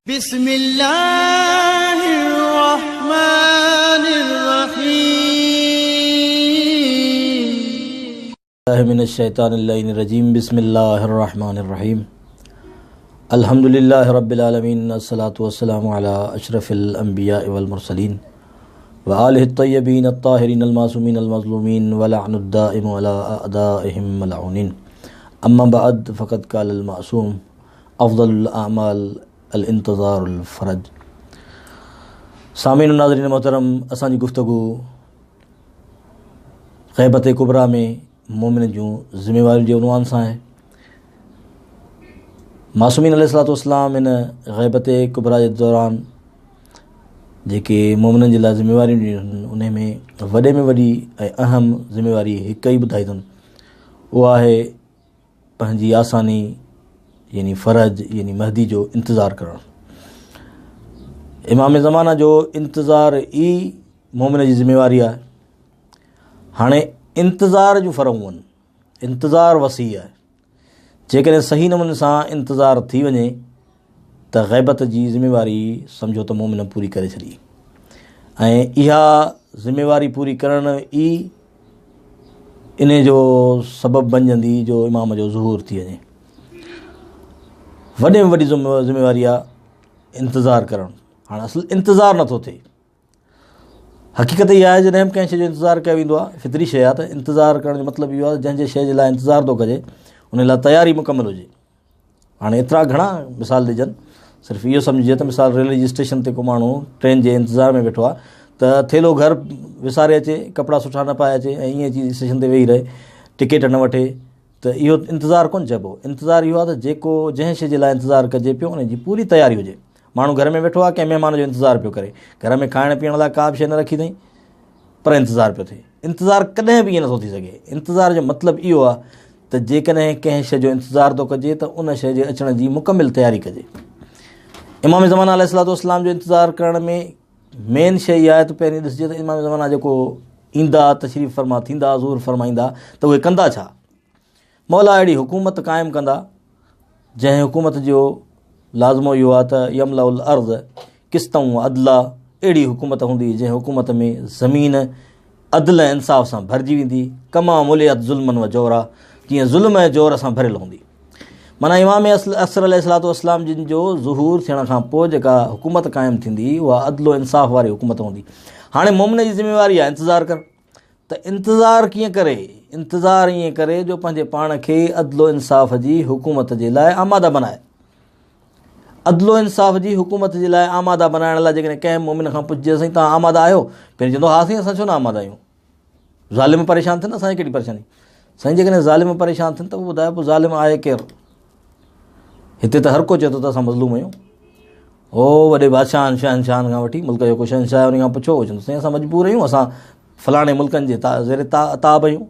بسم الله الرحمن الرحيم. الله من الشيطان اللعين الرجيم بسم الله الرحمن الرحيم الحمد لله رب العالمين الصلاة والسلام على أشرف الأنبياء والمرسلين وآله الطيبين الطاهرين المعصومين المظلومين ولعن الدائم على أعدائهم ملعونين أما بعد فقد قال المعصوم افضل الاعمال الانتظار الفرج سامعين ناظرين محترم اسان جي گفتگو غيبت ڪبريٰ ۾ مومن جون ذميواريون جي عنوان سان آهي. معصومين عليه الصلوة والسلام ان غيبت ڪبريٰ جي دوران جيڪي مومنن جي لاء ذميواريون ڏنيون آهن ان ۾ وڏي ۾ وڏي ۽ اهم ذميواري هڪ ئي ٻڌائي اٿن، اها آهي پنهنجي آساني يعني فرج يعني مهدي جو انتظار ڪرڻ. امام زمانه جو انتظار ئي مومن جي ذميواري آهي. هاڻي انتظار جون فرعون آهن، انتظار وسيع آهي. جيڪڏهن صحيح نموني سان انتظار ٿي وڃي ته غيبت جي ذميواري سمجهو ته مومن پوري ڪري ڇڏي ۽ اها ذميواري پوري ڪرڻ ئي ان جو سبب بنجندي جو امام جو ظهور ٿي وڃي. وڏي ۾ وڏي ذميواري آهي انتظار ڪرڻ. هاڻي اصل انتظار نٿو ٿئي. حقيقت اها آهي جڏهن به ڪنهن شيء جو انتظار ڪيو ويندو آهي فطري شيء آهي ته انتظار ڪرڻ جو مطلب اهو آهي جنهن جي شيء جي لاء انتظار ٿو ڪجي ان لاء تياري مڪمل هجي. هاڻي ايترا گهڻا مثال ڏجن، صرف اهو سمجهجي ته مثال ريلوي جي اسٽيشن تي ڪو ماڻهو ٽرين جي انتظار ۾ ويٺو آهي ته ٿيلهو گهر وساري اچي، ڪپڙا سٺا نه پائي اچي ۽ ائين اچي اسٽيشن تي ويهي رهي، ٽڪيٽ نه وٺي ته اهو انتظار ڪونه چئبو. انتظار اهو آهي ته جيڪو جنهن شيء جي لاء انتظار ڪجي پيو ان جي پوري تياري هجي. ماڻهو گهر ۾ ويٺو آهي ڪنهن مهمان جو انتظار پيو ڪري، گهر ۾ کائڻ پيئڻ لاء ڪا به شيء نه رکي اٿئي پر انتظار پيو ٿئي. انتظار ڪڏهن به ائين نٿو ٿي سگهي. انتظار جو مطلب اهو آهي ته جيڪڏهن ڪنهن شيء جو انتظار ٿو ڪجي ته ان شيء جي اچڻ جي مڪمل تياري ڪجي. امام زمانه عليه الصلوة والسلام جو انتظار ڪرڻ ۾ مين شيء اها آهي ته پهرين ڏسجي ته امام زمانه جيڪو ايندا، تشريف فرما ٿيندا، ظهور فرمائيندا ته اهي ڪندا ڇا؟ مولا اهڙي حڪومت قائم ڪندا جنهن حڪومت جو لازمو اهو آهي ته يملأ الارض قسطا و عدلا، اهڙي حڪومت هوندي جنهن حڪومت ۾ زمين عدل ۽ انصاف سان ڀرجي ويندي، ڪما ملئت ظلما و جورا، جيئن ظلم ۽ جور سان ڀريل هوندي. معنيٰ امام عصر عليه الصلوة والسلام جن جو ظهور ٿيڻ کان پوء جيڪا حڪومت قائم ٿيندي اها عدل و انصاف واري حڪومت هوندي. هاڻي مومن جي ذميواري آهي انتظار ڪر ته انتظار ڪيئن ڪري؟ انتظار ائين ڪري جو پنهنجي پاڻ کي عدل و انصاف جي حڪومت جي لاء آماده بنائي. عدل و انصاف جي حڪومت جي لاء آماده بنائڻ لاء جيڪڏهن ڪنهن مؤمن کان پڇجي سائين توهان آماده آهيو؟ پهرين چوندو ها سائين اسان ڇو نه آماده آهيون؟ ظالم پريشان ٿين اسان جي ڪهڙي پريشاني؟ سائين جيڪڏهن ظالم پريشان ٿين ته پوء ٻڌايو پوء ظالم آهي ڪير؟ هتي ته هر ڪو چئي ٿو ته اسان مظلوم آهيون. او وڏي بادشاهن شهنشاهن کان وٺي ملڪ جو ڪو شهنشاهه آهي ان کان پڇو اهو چوندو سائين اسان مجبور آهيون اسان فلاڻي ملڪن جي زير تاب آهيون.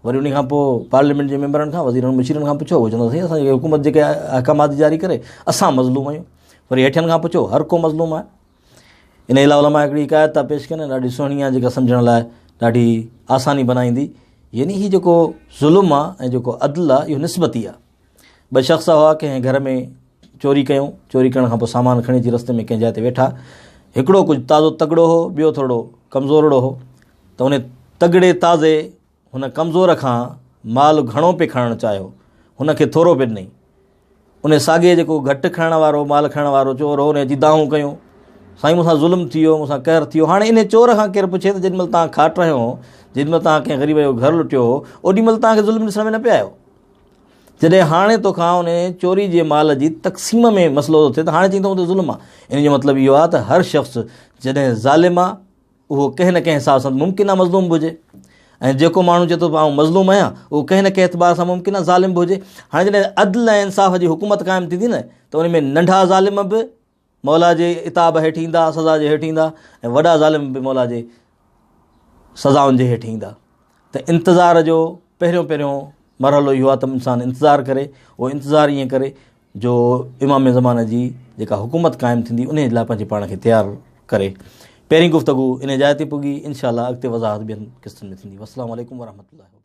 وري انهي کان پوء پارليامينٽ جي ميمبرن کان وزيرن مشيرن کان پڇو اهي چوندا سائين اسان جي حڪومت جيڪي احڪامات جاري ڪري اسان مظلوم آهيون. وري هيٺين کان پڇو هر ڪو مظلوم آهي. انهي لاء علماء هڪڙي حڪايت ٿا پيش ڪن ڏاڍي سهڻي آهي جيڪا سمجهڻ لاء ڏاڍي آساني بنائيندي. يعني هي جيڪو ظلم آهي ۽ جيڪو عدل آهي اهو نسبتي آهي. ٻه شخص هئا ڪنهن گهر ۾ چوري ڪيون، چوري ڪرڻ کان پوء سامان کڻي اچي رستي ۾ ڪنهن جاء تي ويٺا. هڪڙو ڪجهه تازو تگڙو هو ٻيو ٿورڙو ڪمزورڙو هو ته ان تگڙي تازي هن ڪمزور کان مال گهڻو پئي کڻڻ چاهيو، هن کي ٿورو پئي ڏنائين. ان ساڳئي جيڪو گهٽ کڻڻ وارو مال کڻڻ وارو چور هو ان اچي دانهون ڪيون، سائين مون سان ظلم ٿي ويو، مون سان قهر ٿي ويو. هاڻي ان چور کان ڪير پڇي ته جيڏي مهل توهان کاٽ رهيو هو، جيڏي مهل توهان ڪنهن غريب جو گهر لٽيو هو، اوڏي مهل توهان کي ظلم ڏسڻ ۾ نه پئي آيو. جڏهن هاڻي توکان ان چوري جي مال جي تقسيم ۾ مسئلو ٿو ٿئي ته هاڻي چئين ٿو مون تي ظلم آ. ان جو مطلب اهو آ ته هر شخص جڏهن ظالم آ اهو ڪنهن نه ڪنهن حساب سان ممڪن آ مظلوم به هجي ۽ جيڪو ماڻهو چئي ٿو ته آئون مظلوم آهيان اهو ڪنهن نه ڪنهن اعتبار سان ممڪن آ ظالم به هجي. هاڻي جڏهن عدل ۽ انصاف جي حڪومت قائم ٿيندي نه ته ان ۾ ننڍا ظالم به مولا جي عتاب هيٺ ايندا، سزا جي هيٺ ايندا ۽ وڏا ظالم به مولا جي سزائن جي هيٺ ايندا. ته انتظار جو پهريون پهريون مرحلو اهو آهي ته انسان انتظار ڪري، اهو انتظار ائين ڪري جو امام زمانه جي جيڪا حڪومت قائم ٿيندي انهي لاء پنهنجي پاڻ کي تيار ڪري. پهرين گفتگو انهي جاء تي پڳي، انشاء الله اڳتي وضاحت ٻين قسطن ۾ ٿيندي. والسلام عليڪم ورحمة الله وبرڪاته.